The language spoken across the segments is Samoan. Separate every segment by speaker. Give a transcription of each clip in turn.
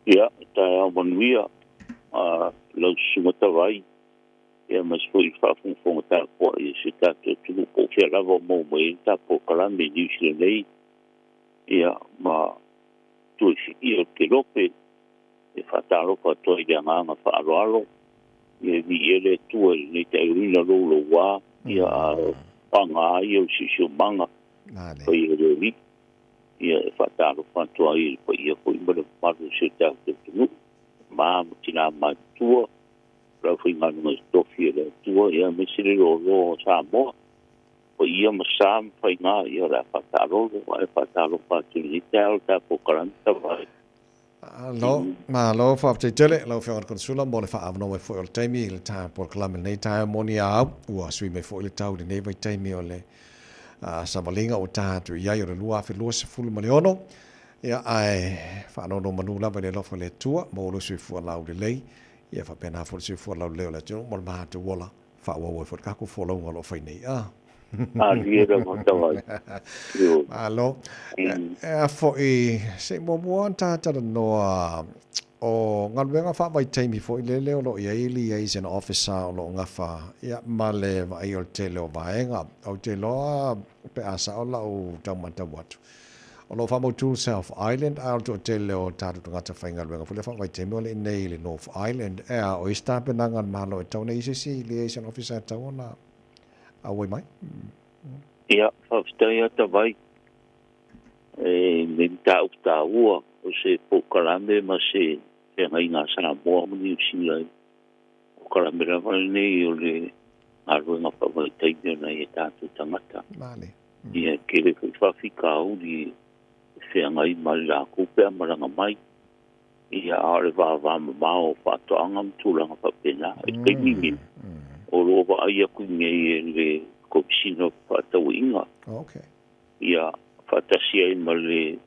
Speaker 1: Ia, taeao manuia lau susuga Tavai, ia ma se foi faafogafoga tapuai a si o tatou atunuu po o fea lava o maua mai ai le ta polokalame i Niu Sila nei, ia ma Tuaifia o Kelope e faatalofa atu ai i le agaga faaaloalo, ia e viia le Atua i lenei taeaoina louloua, ia a o paga ai o le siosiomaga paia o le Alii. Ia e faatalofa atu ai i le paia foi ma le mamalu o si o tatou atunuu, tama ma tina matutua, le aufaigaluega totofi a le Atua, ia aemaise le loaloa o Samoa. Paia ma sa ma faiga, ia o le a faataalolo ae faatalofa atu i lenei taeao i le tatou polokalame Tavai.
Speaker 2: Malo, malo, faafetai tele lau Afioga i le Konesula mo le faaavanoa mai foi o le taimi i le ta polokalame i lenei taeao. Moni a au, ua sui mai foi le tau i lenei vaitaimi o le savaliga ua ta atu i ai o le 2026. Ia, ae faanonomanu lava i le alofa o le Atua, maua lou soifua laulelei, ia faapena foi le soifua laulelei o le atunuu ma le matou ola faaauau ai foi le tatou folauga o lo o fai nei. Ah.
Speaker 1: Malie lava Tavai. Ioe.
Speaker 2: Malo. E a foi, se i muamua ona ta talanoa o galuega faavaitaimi foi lele o lo o i ai liaison officer o lo o gafa ia, ma le vaai o le tele o vaega. Ou te iloa pe a sao lau tau matau atu, O lo o faamautu le South Island, a o le toatele o tatou tagata faigaluega foi lea faavaitaimi o le i inei i le North Island. Ea, o isi tapenaga a le Malo e tatau ona i ai se isi liaison officer e tatau ona auai mai?
Speaker 1: Ia, faafetai lava Tavai i lenei mataupu taua o se polokalame ma se feagaiga a Samoa ma Niu Sila. Polokalame lava lenei o le galuega faavaitaimi o nai a tatou tagata.
Speaker 2: Male.
Speaker 1: Ia, e tele foi faafitauli e feagai ma i latou pe a malaga mai. Ia, a o le vavamamao o faatoaga ma tulaga faapena. I le taimi lenei, o lo o vaai atu nei e le Komesina o Fefaatauaiga.
Speaker 2: Okay.
Speaker 1: Ia, faatasi ai ma le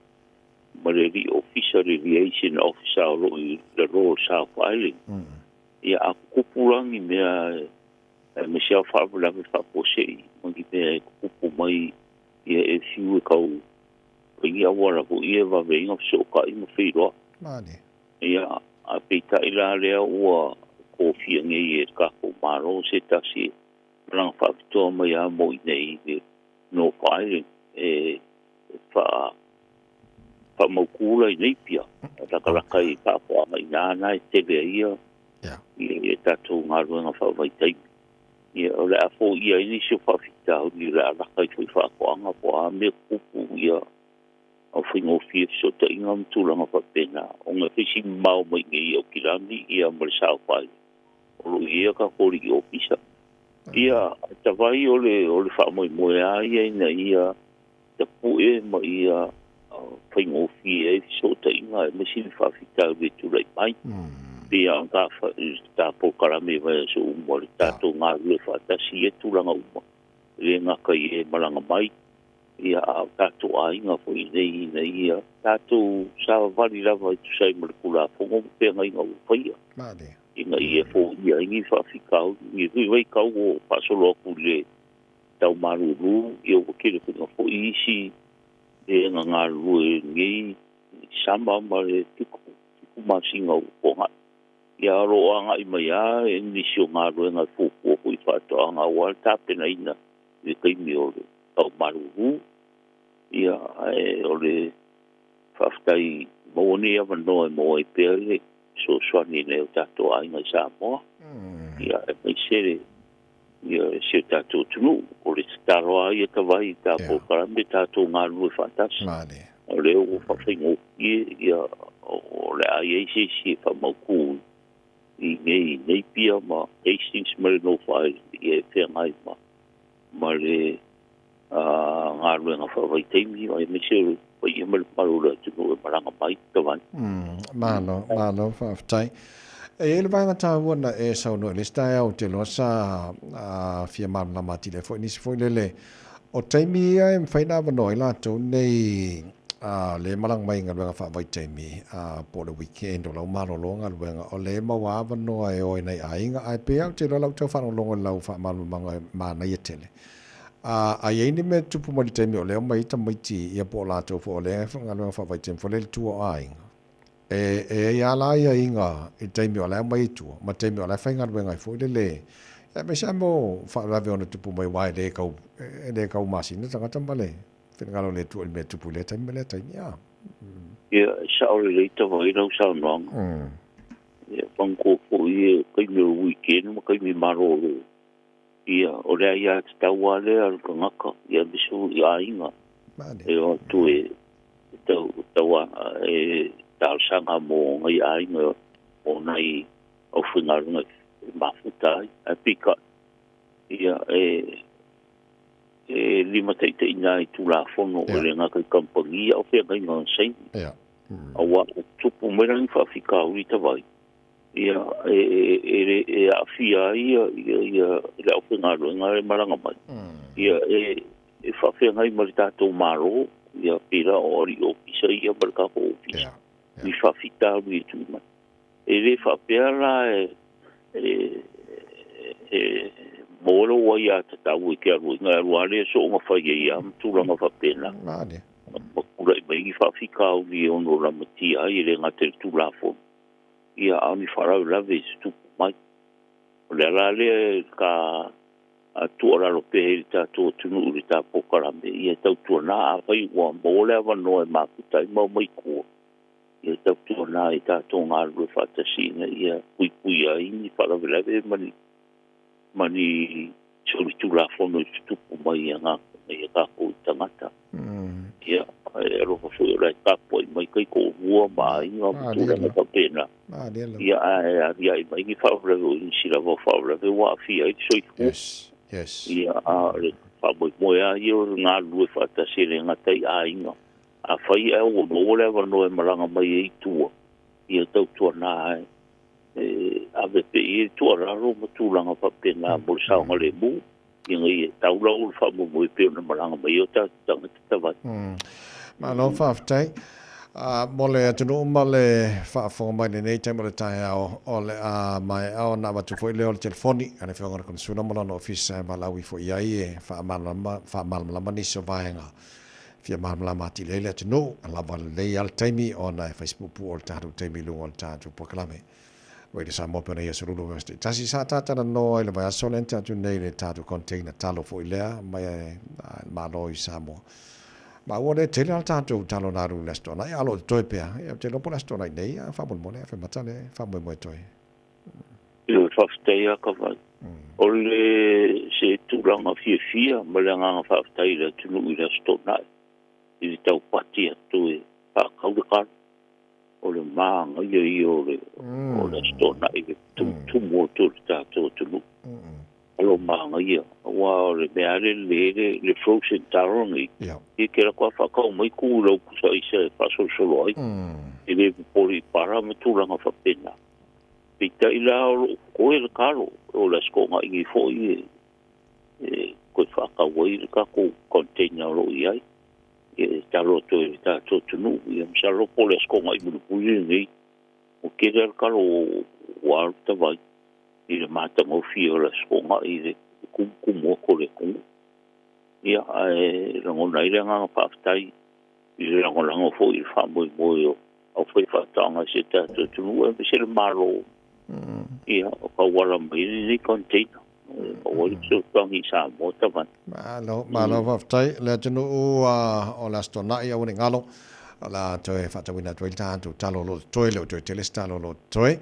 Speaker 1: ma le alii ofisa, le liaison officer o lo o i lalo o le South Island. Ia, a tutupu la ni mea aemaise lava faalavelave faafuasei ma ni mea e tutupu mai, ia e fiu e tau fai ni auala foi ia e vave ai ona fesootai ma feiloai.
Speaker 2: Male.
Speaker 1: Ia, ae peitai la lea ua tofia nei e le tatou Malo se tasi e malaga faapitoa mai lava mo i inei i le North Island e faa faamautu la i Napier, latalata i faatoaga i ina na e tele ai ia i a tatou galuega faavaitaimi. Ia, o le a foia ai nisi o faafitauli, o le a lata ai foi faatoaga po o a mea tutupu, ia, o faigofie fesootaiga ma tulaga faapena, ona e fai si mamao mai i inei i Aukilani ia ma le South Island, o lo o i ai a tatou alii ofisa. Ia, tavai o le o le faamoemoe lava ia ina ia tapue ma ia faigofie ai fesootaiga aemaise ni faafitauli e tulai mai. Pei lava ona ta polokalame i vaiaso uma o le tatou galulue faatasi i ia tulaga uma, e le gata i e malaga mai, ia a o tatou aiga foi i inei ina ia tatou savavali lava e tusa ai ma le Tulafono ma feagaiga ua faia, ina ia foia ai ni faafitauli, ni foi vaitau ua faasolo atu i le tau malūlū, ia ua tele foi na fo'i isi e na galulue nei sama ma le 7 masina ua tuanai. Ia o lo o agai mai lava nisi o galuega e fuafua foi i faatoaga aua le tapenaina i le taimi o le tau malūlū. Ia ae o le faafetai maua nei avanoa e maua ai pea le fesoasoani i nai o tatou aiga i Samoa. Ia aemaise le ia si o tatou atunuu. O le tatalo lava ia Tavai i ta polokalame tatou galulue faatasi. O lea ua faafaigofie ia o le a i ai se isi e faamautu i nei Napier ma Hastings ma le North Island ia e feagai ma le galuega faavaitaimi aemaise o le paia ma le mamalu o le atunuu e malaga mai Tavai.
Speaker 2: Malo, malo, faafetai. E i ai le vaega taua na e saunoa i le isi taeao ou te iloa sa fia malamalama atili ai foi nisi foi lele. O taimi ia e mafai ona avanoa ai latou nei lea e malaga mai i galuega faavaitaimi po o le weekend o la ua malolo galuega, o lea e maua avanoa e o ai nai aiga. Ae pei lava ou te iloa o la ua tau faalogologo i lau faamalamalamaga e manaia tele. A i ai ni mea e tupu mai i le taimi o lea e omai ai tamaiti ia po o latou foi o lea e galuega faavaitaimi foi lea i le tua o aiga. E e ai lava la aiaiga i le taimi o la e aumai i tua ma le taimi o la e faigaluega ai foi lele, aemaise lava mo faalavelave e ono tupu mai aua e le tau e le taumasina tagata ma le finagalo o le Atua i le mea e tupu i lea taimi ma lea taimi. A.
Speaker 1: Ia, e sao lelei tava ai lau saunoaga. Ia, manatua foi e taimi o le weekend ma taimi malolo, ia, o le aiatatau lava lea a le tagata, ia aemaise foi i aiga e o atu e tau, tau e talosaga mo nai aiga o nai aufaigaluega e mafuta ai. Ae peitai, ia, e e limataitaiina ai i Tulafono e le gata i kamupani a o feagaiga o saini. Aua ua tupu mai la ni faafitauli tavai, ia e e e aafia ai ia ia le aufaigaluega e malaga mai, ia e e faafeagai ma le tatou Malo, ia pei la o alii ofisa ia ma le tatou ofisa i faafitauli e tui mai. E le faapea la e e e maua lou aiatatau e te alu ai, na e alu lava lea soona fai ai lava ma tulaga faapena. Ma tulai mai ni faafitauli e ono lamatia ai e le gata i le Tulafono, ia a o ni faalavelave e tutupu mai. O le ala lea ka tuualalo pea i le tatou atunuu i le ta polokalame, ia tautuana afai ua maua le avanoa e mafuta ai ma omai i tua, ia tautuana i tatou galulue faatasi ina ia puipuia ai ni faalavelave ma ni ma ni solitulafono e tutupu mai ia nai a tatou tagata. Ia, e alofa foi o la e tapuai mai taitoalua ma aiga ma tulaga faapena. Ia, ae aliae mai ni faalavelave o nisi lava o faalavelave ua aafia ai le soifua.
Speaker 2: Yes. Yes.
Speaker 1: Ia, a o le faamoemoe lava ia o le galulue faatasi e le gata i aiga. Afai ae ua maua le avanoa e malaga mai ai i tua, ia tautuana e e ave pea i ai le tuualalo ma tulaga faapena mo le saogalemu, ina ia tau lau le faamoemoe pei ona malaga mai ai o tatou tagata tavai.
Speaker 2: Malo faafetai mo le atunuu ma le faafofoga mai i lenei taimi o le taeao. O le a maea ona avatu foi lea o le telefoni a le Afioga i le Konesula ma lona ofisa e valaau ifo i ai e faamalamalama nisi o vaega fia malamalama atili ai le atunuu, a lava lelei lava le taimi ona e fai se puupuu o le tatou taimi i luga o le tatou polokalame. Radio Samoa pe ona ia solulu vaiaso taitasi sa tatalanoa i le vaiaso lea na tea atu nei i le tatou container talo foi lea mai le Malo i Samoa. Ma ua le tele lava le tatou talo na alu i le Aso Toonai, a o lo o totoe pea. Ia ou te iloa po o le Aso Toonai nei, a faamolemole Afemata le faamoemoe toe.
Speaker 1: Ioe, faafetai lava Kavai. O le se tulaga fiafia ma le agaga faafetai i le atunuu i le Aso Toonai i le taupati atu e faatau le talo. O le mānaia ia o le o le Aso Toonai i le tumutumu atu o le tatou atunuu. Alo mānaia, aua o le mea lava le lelei le, le frozen talo lenei, ia e te alu atu lava faatau mai tuu i lau pusa aisa e faasolosolo ai. E le popole i para ma tulaga faapena. Peitai la o lo o totoe le talo, o le Aso Toonai nei foi e e toe faatau ai le tatou container o lo o i ai. Ia e talo atu ai i le tatou atunuu. Ia masalo po o le Aso Toonai mulimuli lenei, ua tele lava le talo ua alu tavai i le matagofie o le Aso Toonai i le tumutumu atu o le atunuu. Ia ae lagona ai le agaga faafetai i le lagolago foi i le faamoemoe o aufaifaatoaga i si o tatou atunuu aemaise le Malo, ia, o tauala mai ai lenei container e maua ai le fesoasoani i Samoa tavai.
Speaker 2: Malo, malo faafetai. Le atunuu o le Aso Toonai aua ne i galo, o le a toe faatauina atu ai le tatou talo o lo o totoe, e le o toe tele se talo o lo o totoe.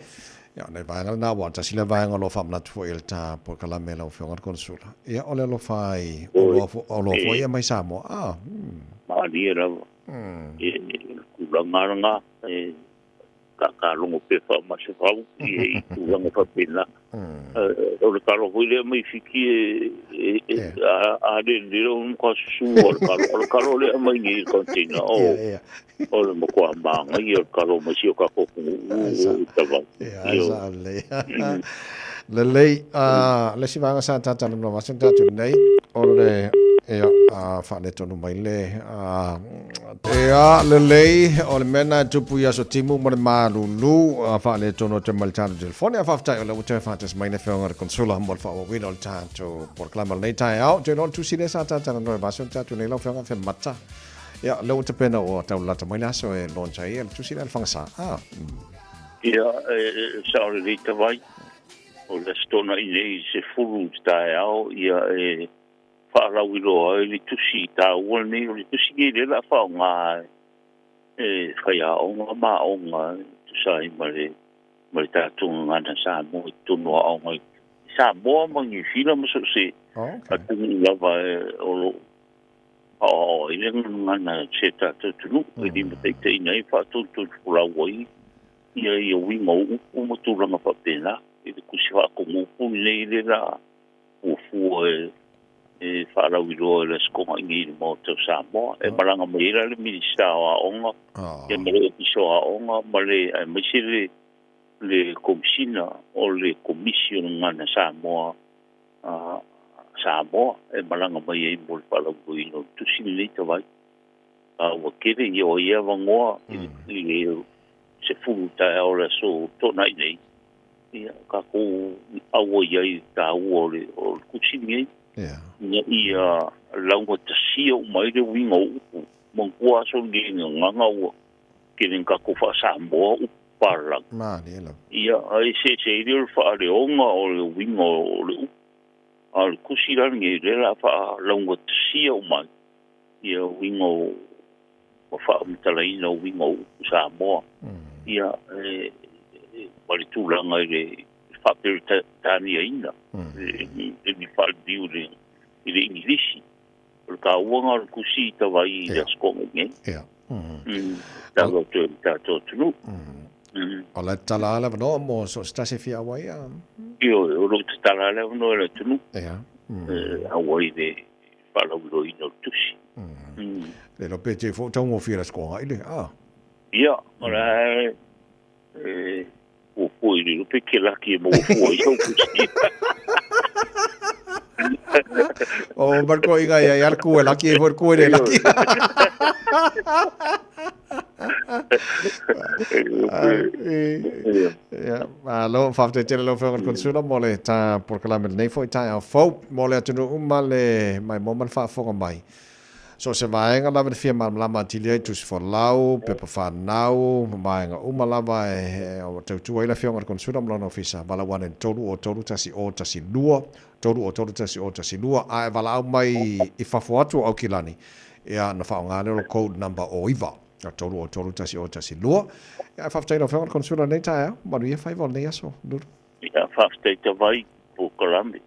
Speaker 2: Ia, o nai vaega lena, aua tasi lea vaega o lo o faamanatu foi e le ta polokalame lau Afioga i le Konesula. Ia, o le alofa ai oloa foi ia mai Samoa. Ah.
Speaker 1: Malie lava. E tulaga lena e kakalogo pea faamasefau i tulaga faapena. O le talo foi lea mai Fiti e a le lele o matua susu o le talo. O le talo lea mai nei i le container o o le matua manaia o le talo mai si o tatou atunuu i Savaii.
Speaker 2: Ia, sa lelei. Lelei, le isi vaega sa tatalanoa vasa na tatou nei, o le, ia, faaletonu mai le, ia, lelei, o le mea lena e tupu i Aso Timu ma le malulu, faaletonu atu mai le tatou telefoni, ae faafetai o lea ua toe faatasi mai le Afioga i le Konesula mo le faaauauina o le tatou polokalame o lenei taeao. Ou te iloa o le tusi lea sa tatalanoa i vasa na tatou nei lau Afioga Afemata. Ia, lea ua tapena ua tau lalata mai le aso e launch ai le tusi lea a le Fagasa. Ah.
Speaker 1: Ia, e sao lelei Tavai, o le Aso Toonai nei i le 10 i le taeao, ia e faalauiloa ai le tusi taua lenei. O le tusi lenei lea o le a faaaoga e faiaoga ma aoga e tusa ai ma le ma le tatou gagana Samoa i totonu o aoga i Samoa ma Niu Sila ma so o se atunuu lava o lo o aoao ai le gagana a si o tatou atunuu e limataitaiina ai, faatonutonufolau ai ia uiga o upu ma tulaga faapena i le tusi faatonu upu lenei lea la fuafua e faalauiloa i le Aso Toonai nei i le Maota o Samoa. E malaga mai ai la le Minisita o Aoga ma le Ofisa o Aoga ma le aemaise le Komesina o le Komisi o le Gagana Samoa Samoa e malaga mai ai mo le faalauiloaina o le tusi lenei Tavai. A ua tele ia o ia avanoa i le 10 taeao o le Aso Toonai nei, ia tatou auai ai i le taua o le tusi lenei, ina ia laugatasia uma ai le uiga o upu. Manatua aso nei i gagana ua tele ina tatou faa-Samoa upu palalagi. Ia, a eseese ai lea o le faaleoga o le uiga o le upu. A o le tusi la lenei, lea o le a faalaugatasia uma ai ia uiga o ma faamatalaina o uiga o upu Samoa, ia, ma le tulaga i le faaperetaniaina e ni faaliliu i le Igilisi. O le taua lena o le tusi Tavai i le Aso Toonai nei. Talo atu ai i le tatou atunuu.
Speaker 2: O le tatala lava le avanoa mo so o se tasi e fia auai.
Speaker 1: Ioe, o lo o tatala lava le avanoa i le atunuu e auai i le faalauiloaina o le tusi.
Speaker 2: Le iloa pe te foi taugofie le Aso Toonai le, a?
Speaker 1: Ia, o la e fuafua i le iloa pe kelaki e maua fua ai sau tusi.
Speaker 2: O Marco inga ia ia ku e laki e foi ku e le laki. Ia, malo, faafetai tele lau Afioga i le Konsula mo le ta polokalame lenei foi taeao fou mo le atunuu ma le maimoa ma le faafofoga mai. So o se vaega lava e fia malamalama atili ai, tusi folau, pepa fanau, ma vaega uma lava e tautua ai le Afioga i le Konsula ma lona ofisa, valaau ane i le 3 0 3 1 0 1 2, 3 0 3 1 0 1 2, a e valaau mai i fafo atu o Aukilani, ia ona faaaoga lea o le code number o 9, 3 0 3 1 0 1 2. Ia, ae faafetai i lau Afioga i le Konsula i lenei taeao, manuia faiva o lenei aso, Lulu.
Speaker 1: Ia, faafetai Tavai, polokalame.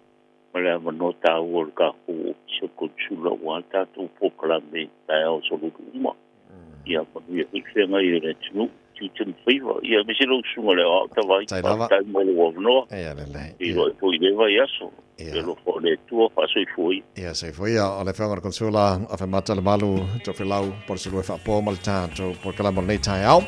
Speaker 1: Ma le avanoa taua o le tatou Ofisa o Konisula aua le tatou polokalame i taeao sololi uma. Ia manuia foi le feagai o le atunuu, tiute ma faiva. Ia aemaise lau susuga i le Aoao Tavai, faafetai mo lou avanoa.
Speaker 2: Ia lelei.
Speaker 1: Feiloai foi i lea vaiaso. Le alofa o le Atua faasoifua ia.
Speaker 2: Ia soifua ia. O le Afioga i le Konisula Afemata Lemalu Tofilau Poleselua e faapoa ma le tatou polokalame o lenei taeao.